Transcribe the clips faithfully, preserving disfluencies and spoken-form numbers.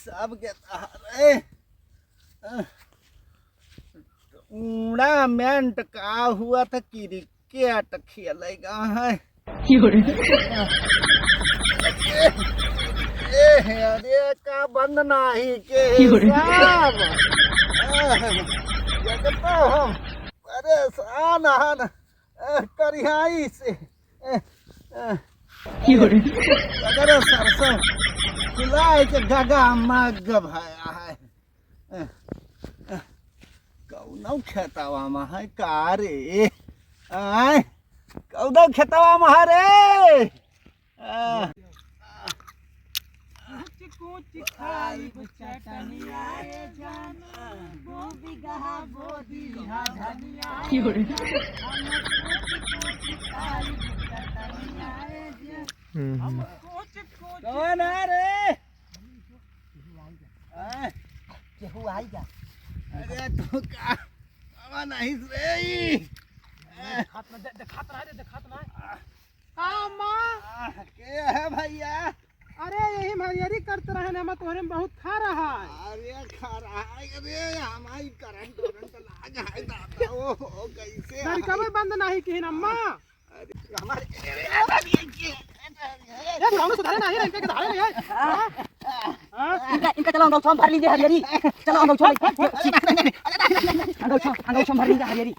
सबके सहारे। टूर्नामेंट का हुआ था, क्रिकेट खेलेगा है। ए, अरे का बंद नाही के साहब। ये तो हम परेशान हन, ए, करिहाई से। ए, ए, अगर सरसों फुलाए के गगा मग भया है। कौनो खेतवा में है का रे? आय, कौनो खेतवा में है रे? आ। कुछ कुछ खाइब चटनिया ए जान, दू बीघा बोदी हा धनिया ए जान। हम कुछ कुछ खाइब चटनिया ए जान। हम्म, हम्म। हम कुछ कुछ कौन है रे? आय। केहू आई जा। अरे तू का, आवा नहीं रे। देखात ना, दे-, देखात ना रे, देखात ना। का अम्मा? आ, के है भैया? अरे यही हरियरी करत रहे ना, हम तोहरे में बहुत खा रहा है। अरे खा रहा है, अरे हमारी करंट, करंट लाग है दादा, ओ, ओ, कैसे लड़का है? में बंद नहीं किहिन अम्मा। अरे, हमारे, ए, कौनो सुधारे नाही, इनके के धारे नाही है। हाँ? हाँ? इनका, इनका चलो, अंगौछा में भर लीजिए हरियरी। चलो, अंगौछा में। अंगौछा, अंगौछा में भर लीजिए हरियरी।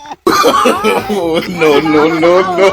Oh, no, no, no, no।